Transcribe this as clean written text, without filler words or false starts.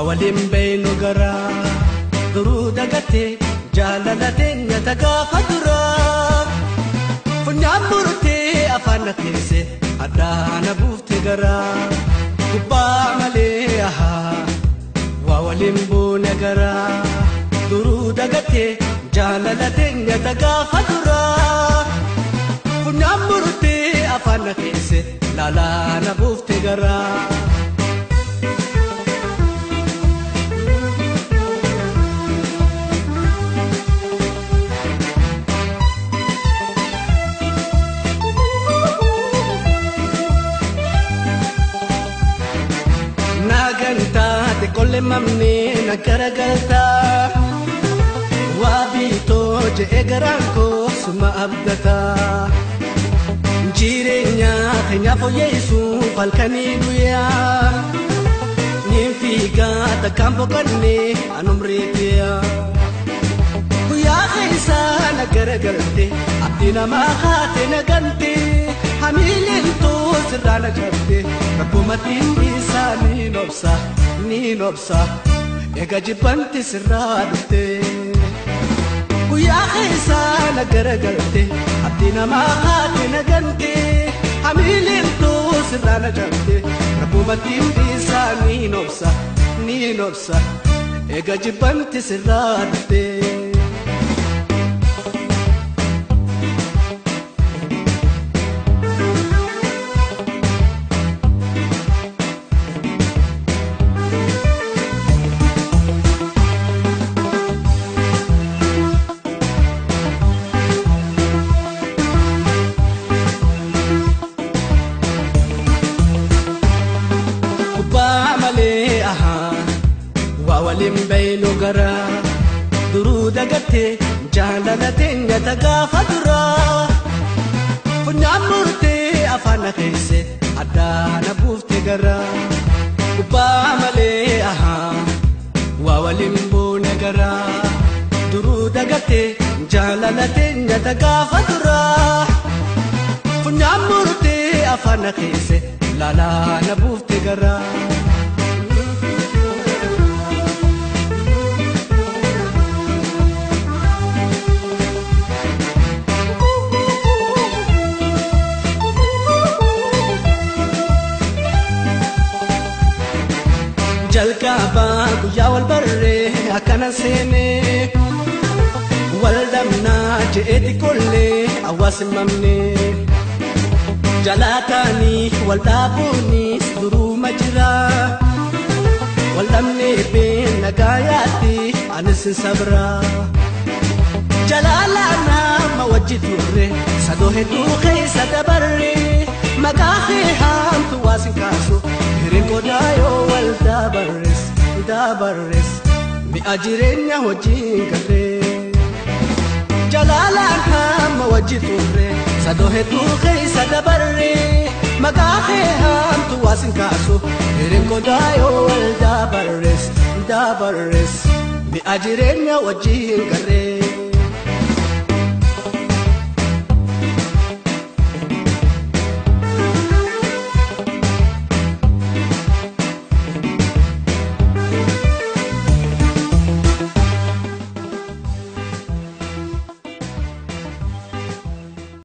Waliin beeynu garaa duruu dagatee jaalala teenya gaafa duraa funyaan murtee afaan na teesse addaana buufte garaa gubbaa malee waa waliin boone garaa duruu dagatee jaalala teenya gaafa duraa funyaan murtee afaan na teesse laalaana buufte garaa. Kolle mamne na garagalta waabitoo je'e garaan koo suma abdata jireenya keenya fooyyessuuf halkanii guyyaa niin fiigaa takkaan boqonne anumreetiya guyyaa keessa na garagalte abdii namaa haate na gante hamiileen too sirraa na cabde rakkumatiin isaa ni nobsa. Ni nobsa eega jibbanti sirraa dhufte guyyaa keessa na garagalte abdii namaa haate na gante hamiileen too sirraa na cabde rakkumatiin isaa ni nobsa ni nobsa eega jibbanti sirraa dhufte. Waliin beeynu garaa duruu dagatee jaalala teenya gaafa duraa funyaan murtee afaan na keesse addaana buufte garaa gubbaa malee waa waliin boone garaa duruu dagatee jaalala teenya gaafa duraa funyaan murtee afaan na keesse laalaana buufte garaa. Jalqabaa guyyaa wal barree akkana seenee wal dhabnaa je'eeti kollee hawaasi mamnee jalaataanii wal dhaabuunis duruuma jira wal dhabnee beenna gaayaatti anis sabra jalaalaa nama wajji turre sadoo hedduu keessa dabarre maqaa kee haamtu waasin kaasu. Hirikodaa yoo wal dabarres dabarres mi'a jireenya wajjin garree jalaalaan hamma wajji turre sadoo hedduu keessa dabarre maqaa kee haamtu waasin kaasu hirikodaa yoo wal dabarres dabarres mi'a jireenya wajjin garree.